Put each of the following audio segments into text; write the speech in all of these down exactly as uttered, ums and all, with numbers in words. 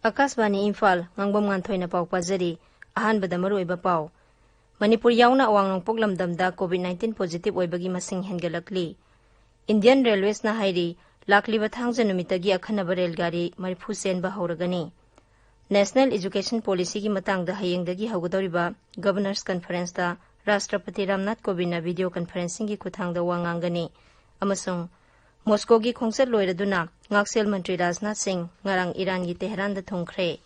ꯑꯀꯥꯁꯕꯥꯅꯤ ꯏꯝꯐꯥꯜ, ꯉꯥꯡꯕꯝ ꯉꯥꯟꯊꯣꯏꯅ ꯄꯥꯎ ꯄꯥꯖꯔꯤ꯫ ꯑꯍꯥꯟꯕꯗ ꯃꯔꯨꯑꯣꯏꯕ ꯄꯥꯎ꯫ ꯃꯅꯤꯄꯨꯔ ꯌꯥꯎꯅ ꯑꯋꯥꯡ ꯅꯣꯡꯄꯣꯛ ꯂꯝꯗꯝꯗ COVID nineteen positive ꯑꯣꯏꯕꯒꯤ ꯃꯁꯤꯡ ꯍꯦꯟꯒꯠꯂꯛꯂꯤ꯫ Indian Railwaysꯅ ꯍꯥꯏꯔꯤ, ꯂꯥꯛꯂꯤꯕ ꯊꯥꯡꯖ ꯅꯨꯃꯤꯠꯇꯒꯤ ꯑꯈꯟꯅꯕ ꯔꯦꯜꯒꯥꯔꯤ ꯃꯔꯤꯐꯨ ꯆꯦꯟꯕ ꯍꯧꯔꯒꯅꯤ꯫ National Education Policyꯒꯤ ꯃꯇꯥꯡꯗ ꯍꯌꯦꯡꯗꯒꯤ ꯍꯧꯒꯗꯧꯔꯤꯕ Governors Conferenceꯇ ꯔꯥꯁꯇ꯭ꯔꯄꯇꯤ ꯔꯥꯝꯅꯥꯊ ꯀꯣꯕꯤꯟꯗꯅ video conferencingꯒꯤ ꯈꯨꯠꯊꯥꯡꯗ ꯋꯥ ꯉꯥꯡꯒꯅꯤ꯫ ꯑꯃꯁꯨꯡ ꯃꯣꯁꯀꯣꯒꯤ ꯈꯣꯡꯆꯠ ꯂꯣꯏꯔꯗꯨꯅ ꯉꯥꯛꯁꯦꯜ ꯃꯟꯇ꯭ꯔꯤ ꯔꯥꯖꯅꯥꯊ ꯁꯤꯡ ꯉꯔꯥꯡ ꯏꯔꯥꯟꯒꯤ ꯇꯦꯍꯔꯥꯟꯗ ꯊꯨꯡꯈ꯭ꯔꯦ꯫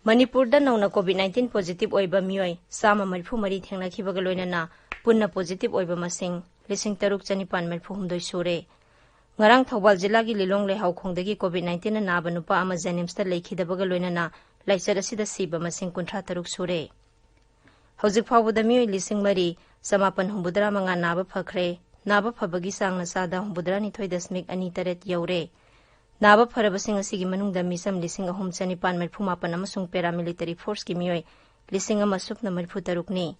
ꯃꯅꯤꯄꯨꯔꯗ ꯅꯧꯅ COVID nineteen positive ꯑꯣꯏꯕ ꯃꯤꯑꯣꯏ ꯆꯥꯝꯃ ꯃꯔꯤꯐꯨ ꯃꯔꯤ ꯊꯦꯡꯅꯈꯤꯕꯒ ꯂꯣꯏꯅꯅ ꯄꯨꯟꯅ positive ꯑꯣꯏꯕ ꯃꯁꯤꯡ ꯂꯤꯁꯤꯡ ꯇꯔꯨꯛ ꯆꯅꯤꯄꯥꯟ ꯃꯔꯤꯐꯨ ꯍꯨꯝꯗꯣꯏ ꯁꯨꯔꯦ꯫ ꯉꯔꯥꯡ ꯊꯧꯕꯥꯜ ꯖꯤꯂꯥꯒꯤ ꯂꯤꯂꯣꯡ ꯂꯩꯍꯥꯎꯈꯣꯡꯗꯒꯤ COVID nineteenꯅ ꯅꯥꯕ ꯅꯨꯄꯥ ꯑꯃ JNIMSꯇ ꯂꯩꯈꯤꯗꯕꯒ ꯂꯣꯏꯅꯅ ꯂꯥꯏꯆꯠ ꯑꯁꯤꯗ ꯁꯤꯕ ꯃꯁꯤꯡ ꯀꯨꯟꯊ꯭ꯔꯥ ꯇꯔꯨꯛ ꯁꯨꯔꯦ꯫ ꯍꯧꯖꯤꯛ ꯐꯥꯎꯕꯗ ꯃꯤꯑꯣꯏ ꯂꯤꯁꯤꯡ ꯃꯔꯤ ꯆꯃꯥꯄꯟ ꯍꯨꯝꯐꯨꯇꯔꯥ ꯃꯉꯥ ꯅꯥꯕ ꯐꯈ꯭ꯔꯦ꯫ ꯅꯥꯕ ꯐꯕꯒꯤ ꯆꯥꯡꯅ ꯆꯥꯗ ꯍꯨꯝꯐꯨꯇꯔꯥ ꯅꯤꯊꯣꯏ ꯗꯁꯃꯤꯛ ꯑꯅꯤ ꯇꯔꯦꯠ ꯌꯧꯔꯦ꯫ ꯅꯥꯕ ꯐꯔꯕꯁꯤꯡ ꯑꯁꯤꯒꯤ ꯃꯅꯨꯡꯗ ꯃꯤꯆꯝ ꯂꯤꯁꯤꯡ ꯑꯍꯨꯝ ꯆꯅꯤꯄꯥꯟ ꯃꯔꯤꯐꯨ ꯃꯥꯄꯟ ꯑꯃꯁꯨꯡ paramilitary forceꯀꯤ ꯃꯤꯑꯣꯏ ꯂꯤꯁꯤꯡ ꯑꯃ ꯁꯨꯞꯅ ꯃꯔꯤꯐꯨ ꯇꯔꯨꯛꯅꯤ꯫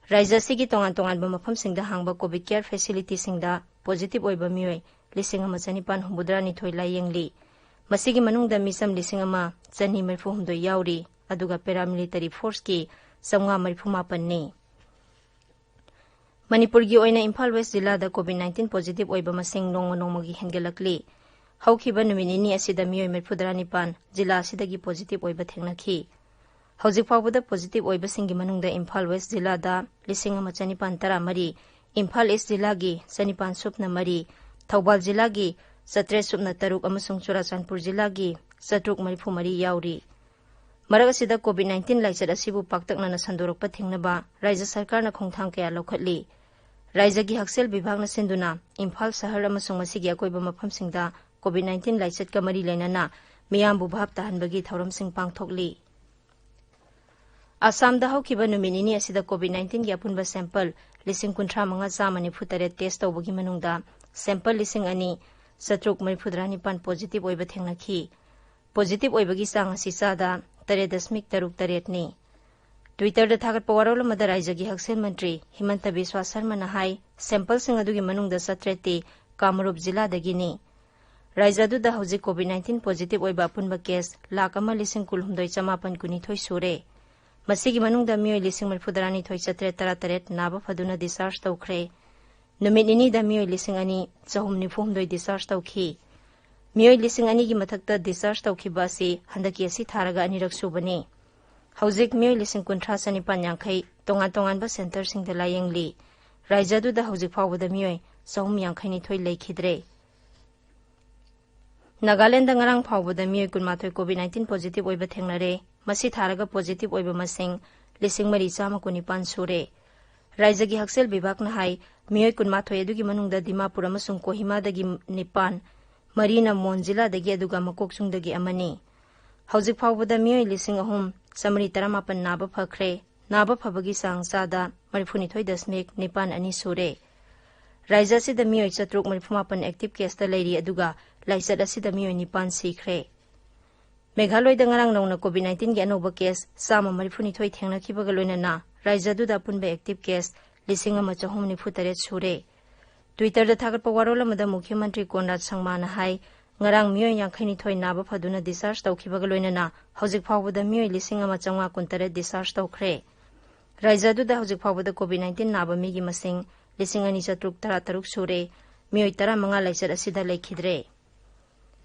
ꯔꯥꯖ꯭ꯌ ꯑꯁꯤꯒꯤ ꯇꯣꯉꯥꯟ ꯇꯣꯉꯥꯟꯕ ꯃꯐꯝꯁꯤꯡꯗ ꯍꯥꯡꯕ COVID care facilityꯁꯤꯡꯗ positive ꯑꯣꯏꯕ ꯃꯤꯑꯣꯏ ꯂꯤꯁꯤꯡ ꯑꯃ ꯆꯅꯤꯄꯥꯟ ꯍꯨꯝꯐꯨꯇꯔꯥ ꯅꯤꯊꯣꯏ ꯂꯥꯌꯦꯡꯂꯤ꯫ ꯃꯁꯤꯒꯤ ꯃꯅꯨꯡꯗ ꯃꯤꯆꯝ ꯂꯤꯁꯤꯡ ꯑꯃ ꯆꯅꯤ ꯃꯔꯤꯐꯨ ꯍꯨꯝꯗꯣꯏ ꯌꯥꯎꯔꯤ, ꯑꯗꯨꯒ paramilitary forceꯀꯤ ꯆꯥꯝꯃꯉꯥ ꯃꯔꯤꯐꯨ ꯃꯥꯄꯟꯅꯤ꯫ ꯃꯅꯤꯄꯨꯔꯒꯤ ꯑꯣꯏꯅ ꯏꯝꯐꯥꯜ West ꯖꯤꯂꯥꯗ COVID nineteen positive ꯑꯣꯏꯕ ꯃꯁꯤꯡ ꯅꯣꯡꯃ ꯅꯣꯡꯃꯒꯤ ꯍꯦꯟꯒꯠꯂꯛꯂꯤ꯫ ꯍꯧꯈꯤꯕ ꯅꯨꯃꯤꯠ ꯅꯤꯅꯤ ꯑꯁꯤꯗ ꯃꯤꯑꯣꯏ ꯃꯔꯤꯐꯨꯇꯔꯥ ꯅꯤꯄꯥꯟ ꯖꯤꯂꯥ ꯑꯁꯤꯗꯒꯤ positive ꯑꯣꯏꯕ ꯊꯦꯡꯅꯈꯤ꯫ ꯍꯧꯖꯤꯛ ꯐꯥꯎꯕꯗ positive ꯑꯣꯏꯕꯁꯤꯡꯒꯤ ꯃꯅꯨꯡꯗ ꯏꯝꯐꯥꯜ West ꯖꯤꯂꯥꯗ ꯂꯤꯁꯤꯡ ꯑꯃ ꯆꯅꯤꯄꯥꯟ ꯇꯔꯥ ꯃꯔꯤ, ꯏꯝꯐꯥꯜ East ꯖꯤꯂꯥꯒꯤ ꯆꯅꯤꯄꯥꯟ ꯁꯨꯞꯅ ꯃꯔꯤ, ꯊꯧꯕꯥꯜ ꯖꯤꯂꯥꯒꯤ ꯆꯥꯇ꯭ꯔꯦꯠ ꯁꯨꯞꯅ ꯇꯔꯨꯛ ꯑꯃꯁꯨꯡ ꯆꯨꯔꯥꯆꯥꯟꯄꯨꯔ ꯖꯤꯂꯥꯒꯤ ꯆꯥꯇ꯭ꯔꯨꯛ ꯃꯔꯤꯐꯨ ꯃꯔꯤ ꯌꯥꯎꯔꯤ꯫ ꯃꯔꯛ ꯑꯁꯤꯗ COVID nineteen ꯂꯥꯏꯆꯠ ꯑꯁꯤꯕꯨ ꯄꯥꯛꯇꯛꯅꯅ ꯁꯟꯗꯣꯔꯛꯄ ꯊꯤꯡꯅꯕ ꯔꯥꯖ꯭ꯌ ꯁꯔꯀꯥꯔꯅ ꯈꯣꯡꯊꯥꯡ ꯀꯌꯥ ꯂꯧꯈꯠꯂꯤ꯫ ꯔꯥꯖ꯭ꯌꯒꯤ ꯍꯛꯁꯦꯜ ꯕꯤꯚꯥꯒꯅ ꯁꯤꯟꯗꯨꯅ ꯏꯝꯐꯥꯜ ꯁꯍꯔ ꯑꯃꯁꯨꯡ ꯃꯁꯤꯒꯤ ꯑꯀꯣꯏꯕ ꯃꯐꯝꯁꯤꯡꯗ COVID nineteen ꯂꯥꯏꯆꯠꯀ ꯃꯔꯤ ꯂꯩꯅꯅ ꯃꯤꯌꯥꯝꯕꯨ ꯚꯥꯞ ꯇꯥꯍꯟꯕꯒꯤ ꯊꯧꯔꯝꯁꯤꯡ ꯄꯥꯡꯊꯣꯛꯂꯤ꯫ ꯑꯁꯥꯝꯗ ꯍꯧꯈꯤꯕ ꯅꯨꯃꯤꯠ ꯅꯤꯅꯤ ꯑꯁꯤꯗ COVID nineteenꯒꯤ ꯑꯄꯨꯟꯕ sample ꯂꯤꯁꯤꯡ ꯀꯨꯟꯊ꯭ꯔꯥ ꯃꯉꯥ ꯆꯥꯝꯃ ꯅꯤꯐꯨ ꯇꯔꯦꯠ test ꯇꯧꯕꯒꯤ ꯃꯅꯨꯡꯗ sample ꯂꯤꯁꯤꯡ ꯑꯅꯤ ꯆꯥꯇ꯭ꯔꯨꯛ ꯃꯔꯤꯐꯨꯇꯔꯥ ꯅꯤꯄꯥꯟ positive ꯑꯣꯏꯕ ꯊꯦꯡꯅꯈꯤ꯫ Positive ꯑꯣꯏꯕꯒꯤ ꯆꯥꯡ ꯑꯁꯤ ꯆꯥꯗ ꯇꯔꯦꯠ ꯗꯁꯃꯤꯛ ꯇꯔꯨꯛ ꯇꯔꯦꯠꯅꯤ꯫ Twitterꯗ ꯊꯥꯒꯠꯄ ꯋꯥꯔꯣꯜ ꯑꯃꯗ ꯔꯥꯖ꯭ꯌꯒꯤ ꯍꯛꯁꯦꯜ ꯃꯟꯇ꯭ꯔꯤ ꯍꯤꯃꯟꯇ ꯕꯤꯁ꯭ꯋꯥ ꯁꯔꯃꯅ ꯍꯥꯏ, sampleꯁꯤꯡ ꯑꯗꯨꯒꯤ ꯃꯅꯨꯡꯗ ꯆꯥꯇ꯭ꯔꯦꯠꯇꯤ ꯀꯥꯃꯔꯨꯞ ꯖꯤꯂꯥꯗꯒꯤꯅꯤ꯫ ꯔꯥꯏꯖ꯭ꯌ ꯑꯗꯨꯗ ꯍꯧꯖꯤꯛ COVID nineteen positive ꯑꯣꯏꯕ ꯑꯄꯨꯟꯕ case ꯂꯥꯈ ꯑꯃ ꯂꯤꯁꯤꯡ ꯀꯨꯟꯍꯨꯝꯗꯣꯏ ꯆꯃꯥꯄꯟ ꯀꯨꯟꯅꯤꯊꯣꯏ ꯁꯨꯔꯦ꯫ ꯃꯁꯤꯒꯤ ꯃꯅꯨꯡꯗ ꯃꯤꯑꯣꯏ ꯂꯤꯁꯤꯡ ꯃꯔꯤꯐꯨ ꯇꯔꯥꯅꯤꯊꯣꯏ ꯆꯥꯇ꯭ꯔꯦꯠ ꯇꯔꯥꯇꯔꯦꯠ ꯅꯥꯕ ꯐꯗꯨꯅ discharge ꯇꯧꯈ꯭ꯔꯦ꯫ ꯅꯨꯃꯤꯠ ꯅꯤꯅꯤꯗ ꯃꯤꯑꯣꯏ ꯂꯤꯁꯤꯡ ꯑꯅꯤ ꯆꯍꯨꯝ ꯅꯤꯐꯨ ꯍꯨꯝꯗꯣꯏ discharge ꯇꯧꯈꯤ꯫ ꯃꯤꯑꯣꯏ ꯂꯤꯁꯤꯡ ꯑꯅꯤꯒꯤ ꯃꯊꯛꯇ discharge ꯇꯧꯈꯤꯕ ꯑꯁꯤ ꯍꯟꯗꯛꯀꯤ ꯑꯁꯤ ꯊꯥꯔꯒ ꯑꯅꯤꯔꯛ ꯁꯨꯕꯅꯤ꯫ ꯍꯧꯖꯤꯛ ꯃꯤꯑꯣꯏ ꯂꯤꯁꯤꯡ ꯀꯨꯟꯊ꯭ꯔꯥ ꯆꯅꯤꯄꯥꯟ ꯌꯥꯡꯈꯩ ꯇꯣꯉꯥꯟ ꯇꯣꯉꯥꯟꯕ centreꯁꯤꯡꯗ ꯂꯥꯌꯦꯡꯂꯤ꯫ ꯔꯥꯏꯖ꯭ꯌ ꯑꯗꯨꯗ ꯍꯧꯖꯤꯛ ꯐꯥꯎꯕꯗ ꯃꯤꯑꯣꯏ ꯆꯍꯨꯝ ꯌꯥꯡꯈꯩ ꯅꯤꯊꯣꯏ ꯂꯩꯈꯤꯗ꯭ꯔꯦ꯫ ꯅꯥꯒꯥꯂꯦꯟꯗ ꯉꯔꯥꯡ ꯐꯥꯎꯕꯗ ꯃꯤꯑꯣꯏ ꯀꯨꯟꯃꯥꯊꯣꯏ COVID nineteen positive ꯑꯣꯏꯕ ꯊꯦꯡꯅꯔꯦ꯫ ꯃꯁꯤ ꯊꯥꯔꯒ positive ꯑꯣꯏꯕ ꯃꯁꯤꯡ ꯂꯤꯁꯤꯡ ꯃꯔꯤ ꯆꯥꯝꯃ ꯀꯨꯟꯅꯤꯄꯥꯟ ꯁꯨꯔꯦ꯫ ꯔꯥꯏꯖ꯭ꯌꯒꯤ ꯍꯛꯁꯦꯜ ꯕꯤꯚꯥꯒꯅ ꯍꯥꯏ, ꯃꯤꯑꯣꯏ ꯀꯨꯟꯃꯥꯊꯣꯏ ꯑꯗꯨꯒꯤ ꯃꯅꯨꯡꯗ ꯗꯤꯃꯥꯄꯨꯔ ꯑꯃꯁꯨꯡ ꯀꯣꯍꯤꯃꯥꯗꯒꯤ ꯅꯤꯄꯥꯟ, ꯃꯔꯤꯅ ꯃꯣꯟ ꯖꯤꯂꯥꯗꯒꯤ ꯑꯗꯨꯒ ꯃꯀꯣꯛꯆꯨꯡꯗꯒꯤ ꯑꯃꯅꯤ꯫ ꯍꯧꯖꯤꯛ ꯐꯥꯎꯕꯗ ꯃꯤꯑꯣꯏ ꯂꯤꯁꯤꯡ ꯑꯍꯨꯝ ꯆꯥꯃꯔꯤ ꯇꯔꯥꯃꯥꯄꯟ ꯅꯥꯕ ꯐꯈ꯭ꯔꯦ꯫ ꯅꯥꯕ ꯐꯕꯒꯤ ꯆꯥꯡ ꯆꯥꯗ ꯃꯔꯤꯐꯨꯅꯤꯊꯣꯏ ꯗꯁꯃꯤꯛ ꯅꯤꯄꯥꯟ ꯑꯅꯤ ꯁꯨꯔꯦ꯫ ꯔꯥꯏꯖ꯭ꯌ ꯑꯁꯤꯗ ꯃꯤꯑꯣꯏ ꯆꯥꯇ꯭ꯔꯨꯛ ꯃꯔꯤꯐꯨꯃꯥꯄꯟ active caseꯇ ꯂꯩꯔꯤ, ꯑꯗꯨꯒ ꯂꯥꯏꯆꯠ ꯑꯁꯤꯗ ꯃꯤꯑꯣꯏ ꯅꯤꯄꯥꯟ ꯁꯤꯈ꯭ꯔꯦ꯫ ꯃꯦꯘꯥꯂꯣꯏꯗ ꯉꯔꯥꯡ ꯅꯧꯅ COVID nineteenꯒꯤ ꯑꯅꯧꯕ case ꯆꯥꯝꯃ ꯃꯔꯤꯐꯨꯅꯤꯊꯣꯏ ꯊꯦꯡꯅꯈꯤꯕꯒ ꯂꯣꯏꯅꯅ ꯔꯥꯏꯖ꯭ꯌ ꯑꯗꯨꯗ ꯑꯄꯨꯟꯕ active case ꯂꯤꯁꯤꯡ ꯑꯃ ꯆꯍꯨꯝ ꯅꯤꯐꯨ ꯇꯔꯦꯠ ꯁꯨꯔꯦ꯫ Twitterꯗ ꯊꯥꯒꯠꯄ ꯋꯥꯔꯣꯜ ꯑꯃꯗ ꯃꯨꯈ꯭ꯌ ꯃꯟꯇ꯭ꯔꯤ ꯀꯣꯟꯔꯥꯗ ꯁꯪꯃꯥꯅ ꯍꯥꯏ, ꯉꯔꯥꯡ ꯃꯤꯑꯣꯏ ꯌꯥꯡꯈꯩꯅꯤꯊꯣꯏ ꯅꯥꯕ ꯐꯗꯨꯅ discharge ꯇꯧꯈꯤꯕꯒ ꯂꯣꯏꯅꯅ ꯍꯧꯖꯤꯛ ꯐꯥꯎꯕꯗ ꯃꯤꯑꯣꯏ ꯂꯤꯁꯤꯡ ꯑꯃ ꯆꯥꯝꯃꯉꯥ ꯀꯨꯟꯇꯔꯦꯠ discharge ꯇꯧꯈ꯭ꯔꯦ꯫ ꯔꯥꯏꯖ꯭ꯌ ꯑꯗꯨꯗ ꯍꯧꯖꯤꯛ ꯐꯥꯎꯕꯗ COVID nineteen ꯅꯥꯕ ꯃꯤꯒꯤ ꯃꯁꯤꯡ ꯂꯤꯁꯤꯡ ꯑꯅꯤ ꯆꯥꯇ꯭ꯔꯨꯛ ꯇꯔꯥꯇꯔꯨꯛ ꯁꯨꯔꯦ꯫ ꯃꯤꯑꯣꯏ ꯇꯔꯥꯃꯉꯥ ꯂꯥꯏꯆꯠ ꯑꯁꯤꯗ ꯂꯩꯈꯤꯗ꯭ꯔꯦ꯫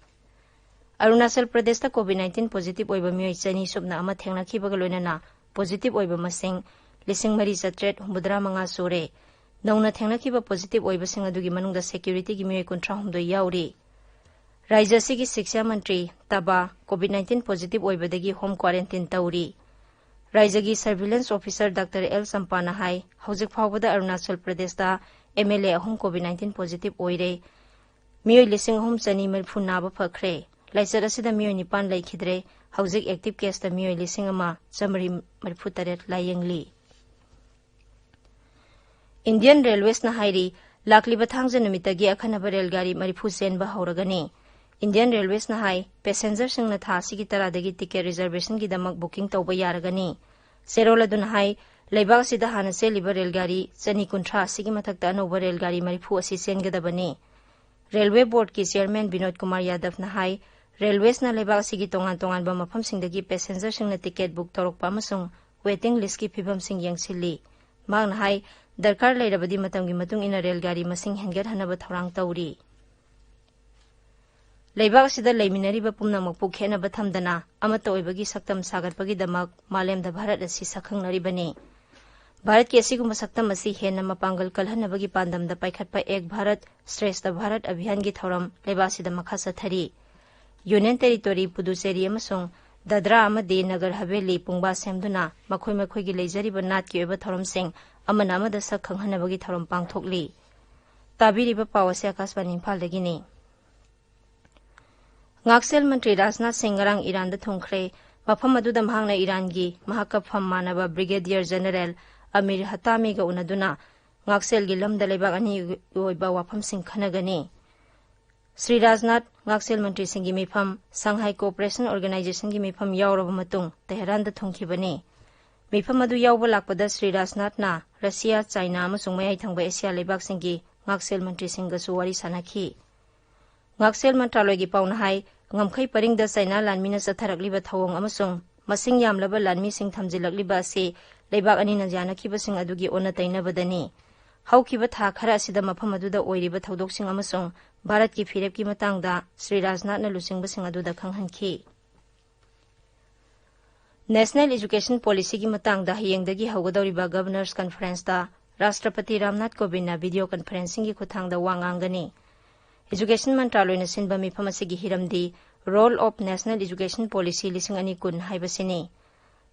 ꯑꯔꯨꯅꯥꯆꯜ ꯄ꯭ꯔꯗꯦꯁꯇ COVID nineteen positive ꯑꯣꯏꯕ ꯃꯤꯑꯣꯏ ꯆꯅꯤ ꯁꯨꯞꯅ ꯑꯃ ꯊꯦꯡꯅꯈꯤꯕꯒ ꯂꯣꯏꯅꯅ positive ꯑꯣꯏꯕ ꯃꯁꯤꯡ ꯂꯤꯁꯤꯡ ꯃꯔꯤ ꯆꯥꯇ꯭ꯔꯦꯠ ꯍꯨꯝꯐꯨꯇꯔꯥ ꯃꯉꯥ ꯁꯨꯔꯦ꯫ ꯅꯧꯅ ꯊꯦꯡꯅꯈꯤꯕ positive ꯑꯣꯏꯕꯁꯤꯡ ꯑꯗꯨꯒꯤ ꯃꯅꯨꯡꯗ securityꯒꯤ ꯃꯤꯑꯣꯏ ꯀꯨꯟꯊ꯭ꯔꯥ ꯍꯨꯝꯗꯣꯏ ꯌꯥꯎꯔꯤ꯫ ꯔꯥꯏꯖ꯭ꯌ ꯑꯁꯤꯒꯤ ꯁꯤꯛꯁꯥ ꯃꯟꯇ꯭ꯔꯤ ꯇꯕꯥ COVID nineteen positive ꯑꯣꯏꯕꯗꯒꯤ home quarantine ꯇꯧꯔꯤ꯫ ꯔꯥꯏꯖ꯭ꯌꯒꯤ surveillance officer Doctor L ꯆꯝꯄꯥꯅ ꯍꯥꯏ, ꯍꯧꯖꯤꯛ ꯐꯥꯎꯕꯗ ꯑꯔꯨꯅꯥꯆꯜ ꯄ꯭ꯔꯗꯦꯁꯇ MLA ꯑꯍꯨꯝ COVID nineteen positive ꯑꯣꯏꯔꯦ꯫ ꯃꯤꯑꯣꯏ ꯂꯤꯁꯤꯡ ꯑꯍꯨꯝ ꯆꯅꯤ ꯃꯔꯤꯐꯨ ꯅꯥꯕ ꯐꯈ꯭ꯔꯦ꯫ ꯂꯥꯏꯆꯠ ꯑꯁꯤꯗ ꯃꯤꯑꯣꯏ ꯅꯤꯄꯥꯟ ꯂꯩꯈꯤꯗ꯭ꯔꯦ꯫ ꯍꯧꯖꯤꯛ active caseꯇ ꯃꯤꯑꯣꯏ ꯂꯤꯁꯤꯡ ꯑꯃ ꯆꯥꯃꯔꯤ ꯃꯔꯤꯐꯨ ꯇꯔꯦꯠ ꯂꯥꯌꯦꯡꯂꯤ꯫ Indian Railwaysꯅ ꯍꯥꯏꯔꯤ, ꯂꯥꯛꯂꯤꯕ ꯊꯥꯡꯖ ꯅꯨꯃꯤꯠꯇꯒꯤ ꯑꯈꯟꯅꯕ ꯔꯦꯜꯒꯥꯔꯤ ꯃꯔꯤꯐꯨ ꯆꯦꯟꯕ ꯍꯧꯔꯒꯅꯤ꯫ Indian Railwaysꯅ ꯍꯥꯏ, passengerꯁꯤꯡꯅ ꯊꯥ ꯑꯁꯤꯒꯤ ꯇꯔꯥꯗꯒꯤ ticket reservationꯒꯤꯗꯃꯛ booking ꯇꯧꯕ ꯌꯥꯔꯒꯅꯤ꯫ ꯆꯦꯔꯣꯜ ꯑꯗꯨꯅ ꯍꯥꯏ, ꯂꯩꯕꯥꯛ ꯑꯁꯤꯗ ꯍꯥꯟꯅ ꯆꯦꯜꯂꯤꯕ ꯔꯦꯜꯒꯥꯔꯤ ꯆꯅꯤ ꯀꯨꯟꯊ꯭ꯔꯥ ꯑꯁꯤꯒꯤ ꯃꯊꯛꯇ ꯑꯅꯧꯕ ꯔꯦꯜꯒꯥꯔꯤ ꯃꯔꯤꯐꯨ ꯑꯁꯤ ꯆꯦꯟꯒꯗꯕꯅꯤ꯫ ꯔꯦꯜꯋꯦ ꯕꯣꯔꯗꯀꯤ ꯆꯤꯌꯔꯃꯦꯟ ꯕꯤꯅꯣꯗ ꯀꯨꯃꯥꯔ ꯌꯥꯗꯕꯅ ꯍꯥꯏ, ꯔꯦꯜꯋꯦꯁꯅ ꯂꯩꯕꯥꯛ ꯑꯁꯤꯒꯤ ꯇꯣꯉꯥꯟ ꯇꯣꯉꯥꯟꯕ ꯃꯐꯝꯁꯤꯡꯗꯒꯤ ꯄꯦꯁꯦꯟꯖꯔꯁꯤꯡꯅ ꯇꯤꯀꯦꯠ ꯕꯨꯛ ꯇꯧꯔꯛꯄ ꯑꯃꯁꯨꯡ ꯋꯦꯇꯤꯡ ꯂꯤꯁ꯭ꯠꯀꯤ ꯐꯤꯕꯝꯁꯤꯡ ꯌꯦꯡꯁꯤꯜꯂꯤ꯫ ꯃꯍꯥꯛꯅ ꯍꯥꯏ, ꯗꯔꯀꯥꯔ ꯂꯩꯔꯕꯗꯤ ꯃꯇꯝꯒꯤ ꯃꯇꯨꯡ ꯏꯟꯅ ꯔꯦꯜꯒꯥꯔꯤ ꯃꯁꯤꯡ ꯍꯦꯟꯒꯠꯍꯟꯅꯕ ꯊꯧꯔꯥꯡ ꯇꯧꯔꯤ꯫ ꯂꯩꯕꯥꯛ ꯑꯁꯤꯗ ꯂꯩꯃꯤꯟꯅꯔꯤꯕ ꯄꯨꯝꯅꯃꯛꯄꯨ ꯈꯦꯠꯅꯕ ꯊꯝꯗꯅ ꯑꯃꯠꯇ ꯑꯣꯏꯕꯒꯤ ꯁꯛꯇꯝ ꯁꯥꯒꯠꯄꯒꯤꯗꯃꯛ ꯃꯥꯂꯦꯝꯗ ꯚꯥꯔꯠ ꯑꯁꯤ ꯁꯛꯈꯪꯅꯔꯤꯕꯅꯤ꯫ ꯚꯥꯔꯠꯀꯤ ꯑꯁꯤꯒꯨꯝꯕ ꯁꯛꯇꯝ ꯑꯁꯤ ꯍꯦꯟꯅ ꯃꯄꯥꯡꯒꯜ ꯀꯜꯍꯟꯅꯕꯒꯤ ꯄꯥꯟꯗꯝꯗ ꯄꯥꯏꯈꯠꯄ ꯑꯦꯛ ꯚꯥꯔꯠ ꯁ꯭ꯔꯦꯁꯊ ꯚꯥꯔꯠ ꯑꯚꯤꯌꯥꯟꯒꯤ ꯊꯧꯔꯝ ꯂꯩꯕꯥꯛ ꯑꯁꯤꯗ ꯃꯈꯥ ꯆꯠꯊꯔꯤ꯫ ꯌꯨꯅꯤꯌꯟ ꯇꯦꯔꯤꯇꯣꯔꯤ ꯄꯨꯗꯨꯆꯦꯔꯤ ꯑꯃꯁꯨꯡ ꯗꯗ꯭ꯔꯥ ꯑꯃꯗꯤ ꯅꯒꯔ ꯍꯕꯦꯂꯤ ꯄꯨꯡꯕꯥ ꯁꯦꯝꯗꯨꯅ ꯃꯈꯣꯏ ꯃꯈꯣꯏꯒꯤ ꯂꯩꯖꯔꯤꯕ ꯅꯥꯠꯀꯤ ꯑꯣꯏꯕ ꯊꯧꯔꯝꯁꯤꯡ ꯑꯃꯅ ꯑꯃꯗ ꯁꯛ ꯈꯪꯍꯟꯅꯕꯒꯤ ꯊꯧꯔꯝ ꯄꯥꯡꯊꯣꯛꯂꯤ꯫ ꯇꯥꯕꯤꯔꯤꯕ ꯄꯥꯎ ꯑꯁꯤ ꯑꯥꯀꯥꯁꯕꯥꯅꯤ ꯏꯝꯐꯥꯜꯗꯒꯤꯅꯤ꯫ ꯉꯥꯛꯁꯦꯜ ꯃꯟꯇ꯭ꯔꯤ ꯔꯥꯖꯅꯥꯊ ꯁꯤꯡ ꯉꯔꯥꯡ ꯏꯔꯥꯟꯗ ꯊꯨꯡꯈ꯭ꯔꯦ꯫ ꯃꯐꯝ ꯑꯗꯨꯗ ꯃꯍꯥꯛꯅ ꯏꯔꯥꯟꯒꯤ ꯃꯍꯥꯛꯀ ꯐꯝ ꯃꯥꯟꯅꯕ ꯕ꯭ꯔꯤꯒꯦꯗꯤꯌꯔ ꯖꯦꯅꯔꯦꯜ ꯑꯃꯤꯔ ꯍꯇꯥꯃꯤꯒ ꯎꯅꯗꯨꯅ ꯉꯥꯛꯁꯦꯜꯒꯤ ꯂꯝꯗ ꯂꯩꯕꯥꯛ ꯑꯅꯤꯒꯤ ꯑꯣꯏꯕ ꯋꯥꯐꯝꯁꯤꯡ ꯈꯟꯅꯒꯅꯤ꯫ ꯁ꯭ꯔꯤ ꯔꯥꯖꯅꯥꯊ ꯉꯥꯛꯁꯦꯜ ꯃꯟꯇ꯭ꯔꯤꯁꯤꯡꯒꯤ ꯃꯤꯐꯝ, ꯁꯪꯍꯥꯏ ꯀꯣꯑꯣꯄꯔꯦꯁꯟ ꯑꯣꯔꯒꯅꯥꯏꯖꯦꯁꯟꯒꯤ ꯃꯤꯐꯝ ꯌꯥꯎꯔꯕ ꯃꯇꯨꯡ ꯇꯦꯍꯔꯥꯟꯗ ꯊꯨꯡꯈꯤꯕꯅꯤ꯫ ꯃꯤꯐꯝ ꯑꯗꯨ ꯌꯥꯎꯕ ꯂꯥꯛꯄꯗ ꯁ꯭ꯔꯤ ꯔꯥꯖꯅꯥꯊꯅ ꯔꯁꯤꯌꯥ, ꯆꯥꯏꯅꯥ ꯑꯃꯁꯨꯡ ꯃꯌꯥꯏ ꯊꯪꯕ ꯑꯦꯁꯤꯌꯥ ꯂꯩꯕꯥꯛꯁꯤꯡꯒꯤ ꯉꯥꯛꯁꯦꯜ ꯃꯟꯇ꯭ꯔꯤꯁꯤꯡꯒꯁꯨ ꯋꯥꯔꯤ ꯁꯥꯟꯅꯈꯤ꯫ ꯉꯥꯛꯁꯦꯜ ꯃꯟꯇ꯭ꯔꯥꯂꯣꯏꯒꯤ ꯄꯥꯎꯅ ꯍꯥꯏ, ꯉꯝꯈꯩ ꯄꯔꯤꯡꯗ ꯆꯥꯏꯅꯥ ꯂꯥꯟꯃꯤꯅ ꯆꯠꯊꯔꯛꯂꯤꯕ ꯊꯧꯑꯣꯡ ꯑꯃꯁꯨꯡ ꯃꯁꯤꯡ ꯌꯥꯝꯂꯕ ꯂꯥꯟꯃꯤꯁꯤꯡ ꯊꯝꯖꯤꯜꯂꯛꯂꯤꯕ ꯑꯁꯤ ꯂꯩꯕꯥꯛ ꯑꯅꯤꯅ ꯌꯥꯅꯈꯤꯕꯁꯤꯡ ꯑꯗꯨꯒꯤ ꯑꯣꯟꯅ ꯇꯩꯅꯕꯗꯅꯤ꯫ ꯍꯧꯈꯤꯕ ꯊꯥ ꯈꯔ ꯑꯁꯤꯗ ꯃꯐꯝ ꯑꯗꯨꯗ ꯑꯣꯏꯔꯤꯕ ꯊꯧꯗꯣꯛꯁꯤꯡ ꯑꯃꯁꯨꯡ ꯚꯥꯔꯠꯀꯤ ꯐꯤꯔꯦꯞꯀꯤ ꯃꯇꯥꯡꯗ ꯁ꯭ꯔꯤ ꯔꯥꯖꯅꯥꯊꯅ ꯂꯨꯆꯤꯡꯕꯁꯤꯡ ꯑꯗꯨꯗ ꯈꯪꯍꯟꯈꯤ꯫ ꯅꯦꯁꯅꯦꯜ ꯏꯖꯨꯀꯦꯁꯟ ꯄꯣꯂꯤꯁꯤꯒꯤ ꯃꯇꯥꯡꯗ ꯍꯌꯦꯡꯗꯒꯤ ꯍꯧꯒꯗꯧꯔꯤꯕ ꯒꯕꯔꯅꯔꯁ ꯀꯟꯐꯔꯦꯟꯁꯇ ꯔꯥꯁꯇ꯭ꯔꯄꯇꯤ ꯔꯥꯝꯅꯥꯊ ꯀꯣꯕꯤꯟꯗꯅ ꯚꯤꯗꯤꯑꯣ ꯀꯟꯐꯔꯦꯟꯁꯤꯡꯒꯤ ꯈꯨꯠꯊꯥꯡꯗ ꯋꯥ ꯉꯥꯡꯒꯅꯤ꯫ ꯏꯖꯨꯀꯦꯁꯟ ꯃꯟꯇ꯭ꯔꯥꯂꯣꯏꯅ ꯁꯤꯟꯕ ꯃꯤꯐꯝ ꯑꯁꯤꯒꯤ ꯍꯤꯔꯝꯗꯤ Role of National Education Policy ꯂꯤꯁꯤꯡ ꯑꯅꯤ ꯀꯨꯟ ꯍꯥꯏꯕꯁꯤꯅꯤ꯫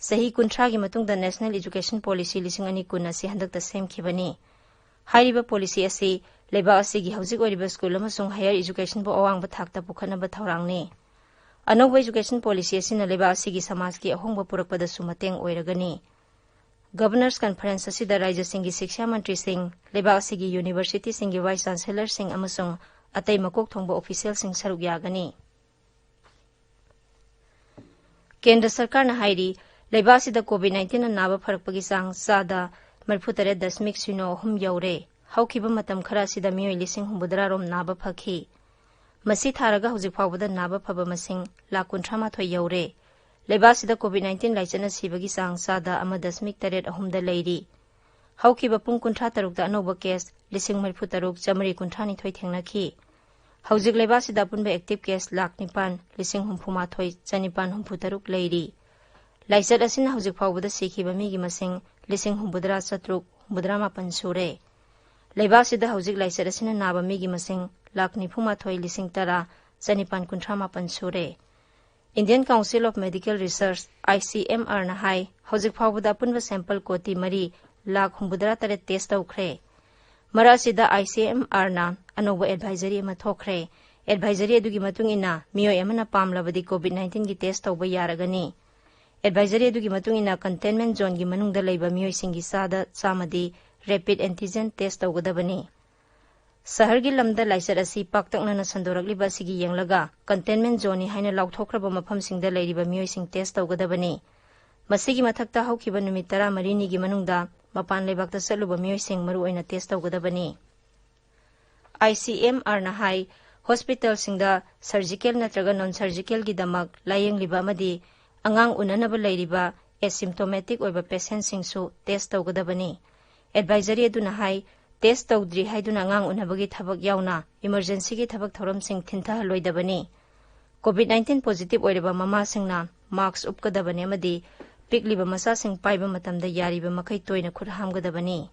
ꯆꯍꯤ ꯀꯨꯟꯊ꯭ꯔꯥꯒꯤ ꯃꯇꯨꯡꯗ ꯅꯦꯁꯅꯦꯜ ꯏꯖꯨꯀꯦꯁꯟ ꯄꯣꯂꯤꯁꯤ ꯂꯤꯁꯤꯡ ꯑꯅꯤ ꯀꯨꯟ ꯑꯁꯤ ꯍꯟꯗꯛꯇ ꯁꯦꯝꯈꯤꯕꯅꯤ꯫ ꯍꯥꯏꯔꯤꯕ ꯄꯣꯂꯤꯁꯤ ꯑꯁꯤ ꯂꯩꯕꯥꯛ ꯑꯁꯤꯒꯤ ꯍꯧꯖꯤꯛ ꯑꯣꯏꯔꯤꯕ ꯁ꯭ꯀꯨꯜ ꯑꯃꯁꯨꯡ ꯍꯥꯌꯔ ꯏꯖꯨꯀꯦꯁꯟꯕꯨ ꯑꯋꯥꯡꯕ ꯊꯥꯛꯇ ꯄꯨꯈꯠꯅꯕ ꯊꯧꯔꯥꯡꯅꯤ꯫ ꯑꯅꯧꯕ ꯏꯖꯨꯀꯦꯁꯟ ꯄꯣꯂꯤꯁꯤ ꯑꯁꯤꯅ ꯂꯩꯕꯥꯛ ꯑꯁꯤꯒꯤ ꯁꯃꯥꯖꯀꯤ ꯑꯍꯣꯡꯕ ꯄꯨꯔꯛꯄꯗꯁꯨ ꯃꯇꯦꯡ ꯑꯣꯏꯔꯒꯅꯤ꯫ ꯒꯕꯔꯅꯔꯁ ꯀꯟꯐꯔꯦꯟꯁ ꯑꯁꯤꯗ ꯔꯥꯖ꯭ꯌꯁꯤꯡꯒꯤ ꯁꯤꯛꯁꯥ ꯃꯟꯇ꯭ꯔꯤꯁꯤꯡ, ꯂꯩꯕꯥꯛ ꯑꯁꯤꯒꯤ ꯌꯨꯅꯤꯚꯔꯁꯤꯇꯤꯁꯤꯡꯒꯤ ꯚꯥꯏꯁ ꯆꯥꯟꯁꯦꯂꯔꯁꯤꯡ ꯑꯃꯁꯨꯡ ꯑꯇꯩ ꯃꯀꯣꯛ ꯊꯣꯡꯕ ꯑꯣꯐꯤꯁꯤꯌꯦꯜꯁꯤꯡ ꯁꯔꯨꯛ ꯌꯥꯒꯅꯤ꯫ ꯀꯦꯟꯗ꯭ꯔ ꯁꯔꯀꯥꯔꯅ ꯍꯥꯏꯔꯤ, ꯂꯩꯕꯥꯛ ꯑꯁꯤꯗ ꯀꯣꯚꯤꯗ ꯅꯥꯏꯟꯇꯤꯟꯅ ꯅꯥꯕ ꯐꯔꯛꯄꯒꯤ ꯆꯥꯡ ꯆꯥꯗ ꯃꯔꯤꯐꯨꯇꯔꯦꯠ ꯗꯁꯃꯤꯛ ꯁꯤꯅꯣ ꯑꯍꯨꯝ ꯌꯧꯔꯦ꯫ ꯍꯧꯈꯤꯕ ꯃꯇꯝ ꯈꯔ ꯑꯁꯤꯗ ꯃꯤꯑꯣꯏ ꯂꯤꯁꯤꯡ ꯍꯨꯝꯐꯨꯇꯔꯥ ꯔꯣꯝ ꯅꯥꯕ ꯐꯈꯤ꯫ ꯃꯁꯤ ꯊꯥꯔꯒ ꯍꯧꯖꯤꯛ ꯐꯥꯎꯕꯗ ꯅꯥꯕ ꯐꯕ ꯃꯁꯤꯡ ꯂꯥꯈ ꯀꯨꯟꯊ꯭ꯔꯥ ꯃꯥꯊꯣꯏ ꯌꯧꯔꯦ꯫ ꯂꯩꯕꯥꯛ ꯑꯁꯤꯗ COVID nineteen ꯂꯥꯏꯆꯠꯅ ꯁꯤꯕꯒꯤ ꯆꯥꯡ ꯆꯥꯗ ꯑꯃ ꯗꯁꯃꯤꯛ ꯇꯔꯦꯠ ꯑꯍꯨꯝꯗ ꯂꯩꯔꯤ꯫ ꯍꯧꯈꯤꯕ ꯄꯨꯡ ꯀꯨꯟꯊ꯭ꯔꯥ ꯇꯔꯨꯛꯇ ꯑꯅꯧꯕ ꯀꯦꯁ ꯂꯤꯁꯤꯡ ꯃꯔꯤꯐꯨ ꯇꯔꯨꯛ ꯆꯥꯃꯔꯤ ꯀꯨꯟꯊ꯭ꯔꯥ ꯅꯤꯊꯣꯏ ꯊꯦꯡꯅꯈꯤ꯫ ꯍꯧꯖꯤꯛ ꯂꯩꯕꯥꯛꯁꯤꯗ ꯑꯄꯨꯟꯕ ꯑꯦꯛꯇꯤꯚ ꯀꯦꯁ ꯂꯥꯈ ꯅꯤꯄꯥꯟ ꯂꯤꯁꯤꯡ ꯍꯨꯝꯐꯨ ꯃꯥꯊꯣꯏ ꯆꯅꯤꯄꯥꯟ ꯍꯨꯝꯐꯨ ꯇꯔꯨꯛ ꯂꯩꯔꯤ꯫ ꯂꯥꯏꯆꯠ ꯑꯁꯤꯅ ꯍꯧꯖꯤꯛ ꯐꯥꯎꯕꯗ ꯁꯤꯈꯤꯕ ꯃꯤꯒꯤ ꯃꯁꯤꯡ ꯂꯤꯁꯤꯡ ꯍꯨꯝꯐꯨꯇꯔꯥ ꯆꯥꯇ꯭ꯔꯨꯛ ꯍꯨꯝꯐꯨꯇꯔꯥ ꯃꯥꯄꯟ ꯁꯨꯔꯦ꯫ ꯂꯩꯕꯥꯛꯁꯤꯗ ꯍꯧꯖꯤꯛ ꯂꯥꯏꯆꯠ ꯑꯁꯤꯅ ꯅꯥꯕ ꯃꯤꯒꯤ ꯃꯁꯤꯡ ꯂꯥꯈ ꯅꯤꯐꯨ ꯃꯥꯊꯣꯏ ꯂꯤꯁꯤꯡ ꯇꯔꯥ ꯆꯅꯤꯄꯥꯟ ꯀꯨꯟꯊ꯭ꯔꯥ ꯃꯥꯄꯟ ꯁꯨꯔꯦ꯫ Indian Council of Medical Research, ICMR ꯅ ꯍꯥꯏ, ꯍꯧꯖꯤꯛ ꯐꯥꯎꯕꯗ ꯑꯄꯨꯟꯕ ꯁꯦꯝꯄꯜ ꯀꯣꯇꯤ ꯃꯔꯤ ꯂꯥꯈ ꯍꯨꯝꯐꯨꯇꯔꯥ ꯇꯔꯦꯠ ꯇꯦꯁ ꯇꯧꯈ꯭ꯔꯦ꯫ ꯃꯔꯛ ꯑꯁꯤꯗ ICMR ꯅ ꯑꯅꯧꯕ ꯑꯦꯗꯚꯥꯏꯖꯔꯤ ꯑꯃ ꯊꯣꯛꯈ꯭ꯔꯦ꯫ ꯑꯦꯗꯚꯥꯏꯖꯔꯤ ꯑꯗꯨꯒꯤ ꯃꯇꯨꯡ ꯏꯟꯅ ꯃꯤꯑꯣꯏ ꯑꯃꯅ ꯄꯥꯝꯂꯕꯗꯤ COVID nineteen ꯒꯤ ꯇꯦꯁ ꯇꯧꯕ ꯌꯥꯔꯒꯅꯤ꯫ ꯑꯦꯗꯚꯥꯏꯖꯔꯤ ꯑꯗꯨꯒꯤ ꯃꯇꯨꯡ ꯏꯟꯅ ꯀꯟꯇꯦꯟꯃꯦꯟ ꯖꯣꯟꯒꯤ ꯃꯅꯨꯡꯗ ꯂꯩꯕ ꯃꯤꯑꯣꯏꯁꯤꯡꯒꯤ ꯆꯥꯗ ꯆꯥꯝꯃꯗꯤ ꯔꯦꯄꯤꯗ ꯑꯦꯟꯇꯤꯖꯦꯟ ꯇꯦꯁ ꯇꯧꯒꯗꯕꯅꯤ꯫ ꯁꯍꯔꯒꯤ ꯂꯝꯗ ꯂꯥꯏꯆꯠ ꯑꯁꯤ ꯄꯥꯛꯇꯛꯅꯅ ꯁꯟꯗꯣꯔꯛꯂꯤꯕ ꯑꯁꯤꯒꯤ ꯌꯦꯡꯂꯒ ꯀꯟꯇꯦꯟꯃꯦꯟ ꯖꯣꯟꯅꯤ ꯍꯥꯏꯅ ꯂꯥꯎꯊꯣꯛꯈ꯭ꯔꯕ ꯃꯐꯝꯁꯤꯡꯗ ꯂꯩꯔꯤꯕ ꯃꯤꯑꯣꯏꯁꯤꯡ ꯇꯦꯁ ꯇꯧꯒꯗꯕꯅꯤ꯫ ꯃꯁꯤꯒꯤ ꯃꯊꯛꯇ ꯍꯧꯈꯤꯕ ꯅꯨꯃꯤꯠ ꯇꯔꯥꯃꯔꯤꯅꯤꯒꯤ ꯃꯅꯨꯡꯗ ꯃꯄꯥꯟ ꯂꯩꯕꯥꯛꯇ ꯆꯠꯂꯨꯕ ꯃꯤꯑꯣꯏꯁꯤꯡ ꯃꯔꯨꯑꯣꯏꯅ ꯇꯦꯁ ꯇꯧꯒꯗꯕꯅꯤ꯫ ICMR ꯅ ꯍꯥꯏ, ꯍꯣꯁꯄꯤꯇꯥꯜꯁꯤꯡꯗ ꯁꯔꯖꯤꯀꯦꯜ ꯅꯠꯇ꯭ꯔꯒ ꯅꯣꯟ ꯁꯔꯖꯤꯀꯦꯜꯒꯤꯗꯃꯛ ꯂꯥꯌꯦꯡꯂꯤꯕ ꯑꯃꯗꯤ ꯑꯉꯥꯡ ꯎꯅꯅꯕ ꯂꯩꯔꯤꯕ ꯑꯦꯁꯤꯝꯇꯣꯃꯦꯇꯤꯛ ꯑꯣꯏꯕ ꯄꯦꯁꯦꯟꯁꯤꯡꯁꯨ ꯇꯦꯁ ꯇꯧꯒꯗꯕꯅꯤ꯫ ꯑꯦꯗꯚꯥꯏꯖꯔꯤ ꯑꯗꯨꯅ ꯍꯥꯏ, ꯇꯦꯁ ꯇꯧꯗ꯭ꯔꯤ ꯍꯥꯏꯗꯨꯅ ꯑꯉꯥꯡ ꯎꯅꯕꯒꯤ ꯊꯕꯛ ꯌꯥꯎꯅ ꯏꯃꯔꯖꯦꯟꯁꯤꯒꯤ ꯊꯕꯛ ꯊꯧꯔꯝꯁꯤꯡ ꯊꯤꯟꯊꯍꯜꯂꯣꯏꯗꯕꯅꯤ꯫ COVID nineteen ꯄꯣꯖꯤꯇꯤꯚ ꯑꯣꯏꯔꯕ ꯃꯃꯥꯁꯤꯡꯅ ꯃꯥꯁꯛ ꯎꯞꯀꯗꯕꯅꯤ ꯑꯃꯗꯤ ꯄꯤꯛꯂꯤꯕ ꯃꯆꯥꯁꯤꯡ ꯄꯥꯏꯕ ꯃꯇꯝꯗ ꯌꯥꯔꯤꯕ ꯃꯈꯩ ꯇꯣꯏꯅ ꯈꯨꯠ ꯍꯥꯝꯒꯗꯕꯅꯤ꯫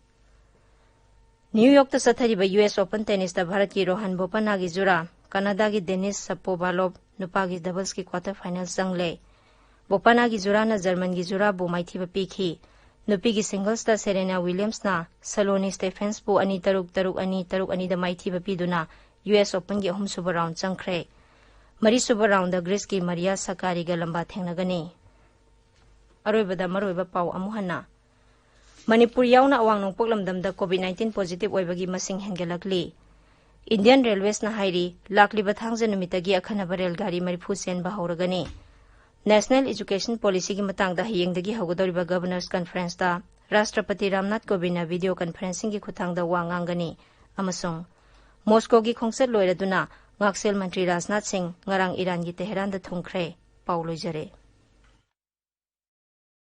ꯅ꯭ꯌꯨ ꯌꯣꯔꯛꯇ ꯆꯠꯊꯔꯤꯕ US Open ꯇꯦꯅꯤꯁꯇ ꯚꯥꯔꯠꯀꯤ ꯔꯣꯍꯟ ꯕꯣꯄꯟꯅꯥꯒꯤ ꯖꯨꯔꯥ, ꯀꯅꯥꯗꯥꯒꯤ ꯗꯦꯅꯤꯁ ꯁꯄꯣꯚꯥꯂꯣꯚ ꯅꯨꯄꯥꯒꯤ ꯗꯕꯜꯁꯀꯤ ꯀ꯭ꯋꯥꯇꯔ ꯐꯥꯏꯅꯦꯜ ꯆꯪꯂꯦ꯫ ꯕꯣꯄꯟꯅꯥꯒꯤ ꯖꯨꯔꯥꯅ ꯖꯔꯃꯟꯒꯤ ꯖꯨꯔꯥꯕꯨ ꯃꯥꯏꯊꯤꯕ ꯄꯤꯈꯤ꯫ ꯅꯨꯄꯤꯒꯤ ꯁꯤꯡꯒꯜꯁꯇ ꯁꯦꯔꯦꯅꯥ ꯋꯤꯂꯤꯌꯝꯁꯅ ꯁꯂꯣꯅꯤ ꯁ꯭ꯇꯦꯐꯦꯟꯁꯄꯨ ꯑꯅꯤ ꯇꯔꯨꯛ, ꯇꯔꯨꯛ ꯑꯅꯤ, ꯇꯔꯨꯛ ꯑꯅꯤꯗ ꯃꯥꯏꯊꯤꯕ ꯄꯤꯗꯨꯅ US Openꯒꯤ ꯑꯍꯨꯝꯁꯨꯕ ꯔꯥꯎꯟ ꯆꯪꯈ꯭ꯔꯦ꯫ ꯃꯔꯤꯁꯨꯕ ꯔꯥꯎꯟꯗ ꯒ꯭ꯔꯤꯁꯀꯤ ꯃꯔꯤꯌꯥ ꯁꯀꯥꯔꯤꯒ ꯂꯝꯕꯥ ꯊꯦꯡꯅꯒꯅꯤ꯫ ꯑꯔꯣꯏꯕꯗ ꯃꯔꯨꯑꯣꯏꯕ ꯄꯥꯎ ꯑꯃꯨꯛ ꯍꯟꯅ꯫ ꯃꯅꯤꯄꯨꯔ ꯌꯥꯎꯅ ꯑꯋꯥꯡ ꯅꯣꯡꯄꯣꯛ ꯂꯝꯗꯝꯗ COVID nineteen ꯄꯣꯖꯤꯇꯤꯚ ꯑꯣꯏꯕꯒꯤ ꯃꯁꯤꯡ ꯍꯦꯟꯒꯠꯂꯛꯂꯤ꯫ ꯏꯟꯗꯤꯌꯟ ꯔꯦꯜꯋꯦꯁꯅ ꯍꯥꯏꯔꯤ, ꯂꯥꯛꯂꯤꯕ ꯊꯥꯡꯖ ꯅꯨꯃꯤꯠꯇꯒꯤ ꯑꯈꯟꯅꯕ ꯔꯦꯜꯒꯥꯔꯤ ꯃꯔꯤꯐꯨ ꯆꯦꯟꯕ ꯍꯧꯔꯒꯅꯤ꯫ ꯅꯦꯁꯅꯦꯜ ꯏꯖꯨꯀꯦꯁꯟ ꯄꯣꯂꯤꯁꯤꯒꯤ ꯃꯇꯥꯡꯗ ꯍꯌꯦꯡꯗꯒꯤ ꯍꯧꯒꯗꯧꯔꯤꯕ ꯒꯚꯔꯅꯔꯁ ꯀꯟꯐꯔꯦꯟꯁꯇ ꯔꯥꯁꯇ꯭ꯔꯄꯇꯤ ꯔꯥꯝꯅꯥꯊ ꯀꯣꯕꯤꯟꯗꯅ ꯚꯤꯗꯤꯑꯣ ꯀꯟꯐꯔꯦꯟꯁꯤꯡꯒꯤ ꯈꯨꯠꯊꯥꯡꯗ ꯋꯥ ꯉꯥꯡꯒꯅꯤ꯫ ꯑꯃꯁꯨꯡ ꯃꯣꯁꯀꯣꯒꯤ ꯈꯣꯡꯆꯠ ꯂꯣꯏꯔꯗꯨꯅ ꯉꯥꯛꯁꯦꯜ ꯃꯟꯇ꯭ꯔꯤ ꯔꯥꯖꯅꯥꯊ ꯁꯤꯡ ꯉꯔꯥꯡ ꯏꯔꯥꯟꯒꯤ ꯇꯦꯍꯔꯥꯟꯗ ꯊꯨꯡꯈ꯭ꯔꯦ꯫ ꯄꯥꯎ ꯂꯣꯏꯖꯔꯦ꯫